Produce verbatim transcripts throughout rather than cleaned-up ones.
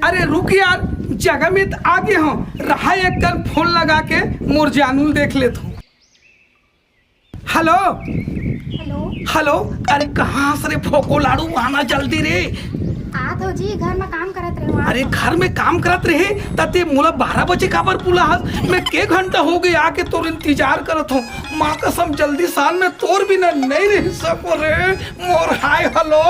अरे रुक यार, जगह में त आ गे हों, रहा एक कन फोन लगा के मोर जानू ल देख लेत हों। हेलो। हेलो। हेलो। अरे कहाँ हस रे फोको लाड़ू, आना जल्दी रे। आत हों जी, घर में काम करत रहेंव। अरे घर में काम करत रहे त ते मोला बारह बजे काबर बुलाहस? मैं के घंटा हो गे आके तोर इंतजार करत हों। माँ कसम जल्दी सान, मैं तोर बिना नहीं रह सकों रे। मोर हाय हेलो,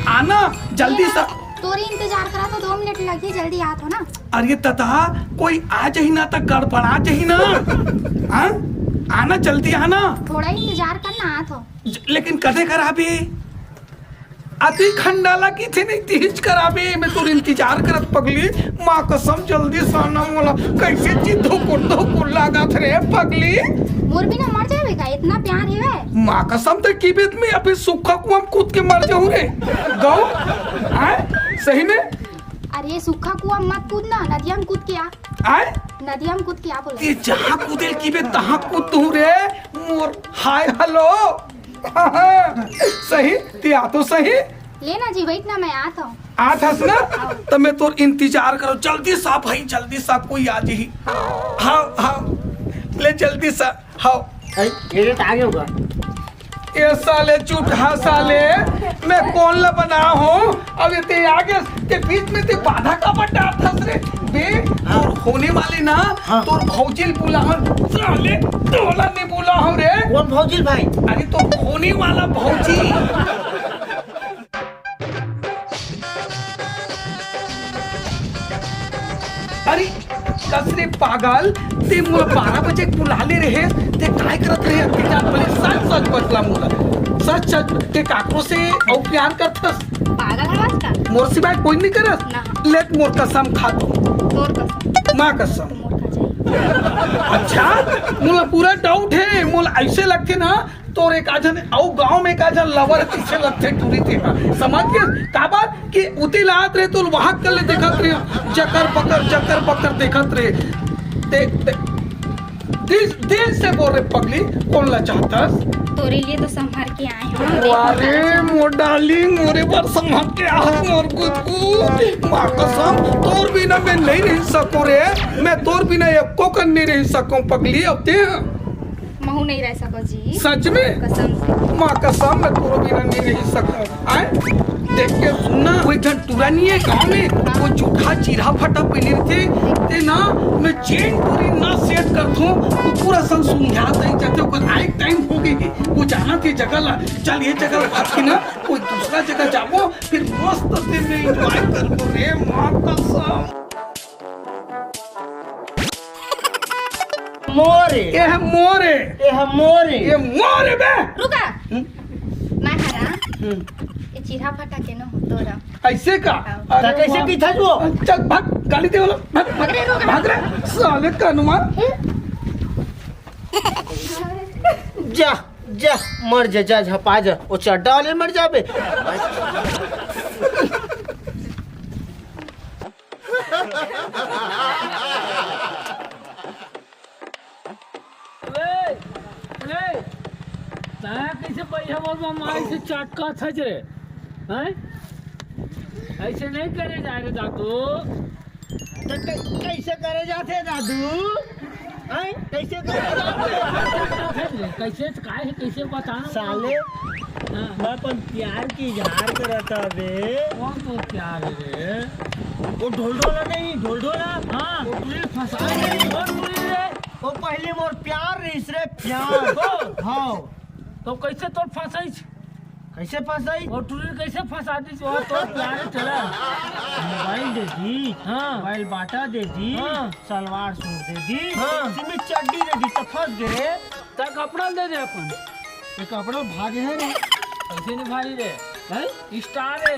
आना जल्दी सा। तोर इंतजार करत हों, दो मिनट लगही, जल्दी आत हों ना। अरे ददा, कोई आ जाही ना त गड़बड़ा जाही ना। हाँ? आना, जल्दी आना। थोड़ा इंतजार करना, आत हों। ज-, लेकिन कदे कर आबे? अति खंडाला किथे नहीं तिहिच कर आबे, मैं तोर इंतजार करत पगली। माँ कसम जल्दी सान ना, मोला कैसे जी धुकुर धुकुर लागत रे पगली। मोर बिना मर जाबे का? इतना प्यार हे। माँ कसम ते किबे त मैं अभी सुक्खा कुआं में कूद के मर जाहूं रे। गौ, आय, सही में? अरे सुक्खा कुआं मत कूदना, नदिया में कूद के आ। आय? नदिया में कूद के आ बोला। ते जहाँ कूदे ल किबे तहाँ कूद दूं रे। मोर हाय हेलो। सही, ते आ तो सही। ले ना जी, बैठ ना, मैं आत हों। आत हस ना? त मैं तोर इंतजार करों, जल्दी सा भाई, जल्दी सा, कोई आ जाही। हाँ, हाँ, ले जल्दी सा। हाव। अरे, ये तो आ गया होगा। ए साले चुटहा साले, मैं कोन ला बना हों? अब ये ते आ गया, ते बीच में ते बाधा काबर डारथस रे? बे, तोर होने वाले ना, हाँ। तोर भौजी ल बुला हों, साले, तोला नहीं बुला हों रे। कोन भौजी भाई? अरे, तोर होने वाला भौजी। अरे, कस रे पागल, ते मोला बारह बजे बुला ले रहे, ते काय करत रहे? अतके जात बने सच सच बतला मोला। सच सच, ते काकरो से अउ प्यार करथस? पागल हवस का? मोर सिवाय कोई नहीं करस? ना। ले मोर कसम खा तो। तोर कसम। माँ कसम। मोर खा जाए। अच्छा, मोला पूरा doubt हे, मोला ऐसे लगथे ना, तोर एक आझन अउ गांव में एक आझन lover पीछे लगथे टूरी तेहा, समझ गे? काबर कि उती लात रहे तो वहां कर ले देखत रहे, जकर बकर, जकर बकर देखत रहे। ते, ते, दिल, दिल से बोल रे पगली, कोन ला चाहतस? तोरे लिए तो संभाल के आए हैं। अरे मोर darling, मोरे बर संभाल के आ, मोर गुदगुद। माँ कसम, तोर बिना मैं नहीं रह सकों रे, मैं तोर बिना एको कन नहीं रह सकों पगली। अब ते महू नहीं रह सको जी। सच में? कसम से। माँ कसम, मैं तोरो बिना नहीं रह सकूं। आय? देख के सुन ना, वो एक झन टूरा नहीं है गांव में, वो जूठा चीरा फटा पहने रहिथे, ते ना, मैं जेन टूरी ना set करथों, वो पूरा सन सुंघा तई जाथे, ओकर आए time हो गई, वो जाना थे जगह ला, चल ये जगह ला भाग के ना, कोई दूसरा जगह जाबो, फिर मस्त से मैं enjoy करबो रे, माँ कसम। मोरे। ये है मोरे। ये है मोरे। ये मोरे बे। रुका। हम्म? मैं हरा। हम्म। ये चीरा फटा के न हो तोरा। ऐसे का? हाँ। अरे ता कैसे वाह। पीथा जो? चल भाग, गाली दे वाला। भाग, भाग, अरे रुका। भाग रे। साले कानुमा। जा, जा, मर जा, जा, झपा जा। वो चड्डा वाले मर जाबे। अरे, अरे, तैं कइसे पहिया बर म माई से चटकाथस रे? हैं? अइसे नइ करे जाय रे दादू। त कै-, कइसे करे जाथे दादू? हैं? कइसे करे जाथे? कइसे, कइसे, काय हे, कइसे बता ना? साले, हाँ। मैं अपन प्यार के इजहार करत हँव बे। कोन तो प्यार हे रे? वो ढोलढोला नहीं, ढोलढोला। हाँ। वो टुरी ल फँसा दे। कोन टुरी रे? वो पहिली मोर प्यार रहिस रे, प्यार। ओ। हाँ। तो कइसे तोर फँसाइस? कइसे फँसाइस? वो टुरी ल कइसे फँसा दिस? वो तोर प्यार चला। मोबाइल दे दिस, हाँ। मोबाइल बाटा दे दिस, हाँ। सलवार सूट दे दिस, हाँ। सिमी चड्डी दे दिस, त फँस गे रे। त कपड़ा ल दे दे अपन। ये कपड़ा भारी हे रे। कइसे नहीं भारी रे? हैं? Star हे।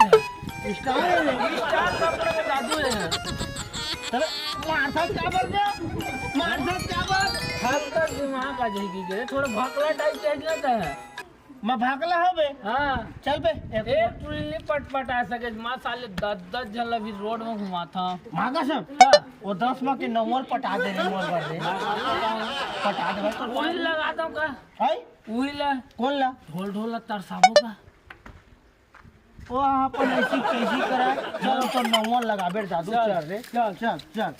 Star हे रे। Star कपड़ा के जादू हे। चल, मारथस काबर बे? मारथस काबर? हम तो दिमाग आ जाएगी रे, थोड़ा भकला type के ना है। मैं भकला हँव बे। हाँ। चल बे, एक एक टुरी ल पटपटा सके, माँ साले दस दस झन ला भी रोड में घुमाथँव। माँ कसम? हाँ। वो दस में के नौ ल पटा दे रे मोर बर रे। पटा दे भाई, तो उही लगा दँव का? हैं? उही ला। कोन ला? ढोलढोला तरसाबो का? वो अपन ऐसी कैसी करा, चलो तो नौवन लगाबे रे दादू, चल, चल रे। चल। चल, चल।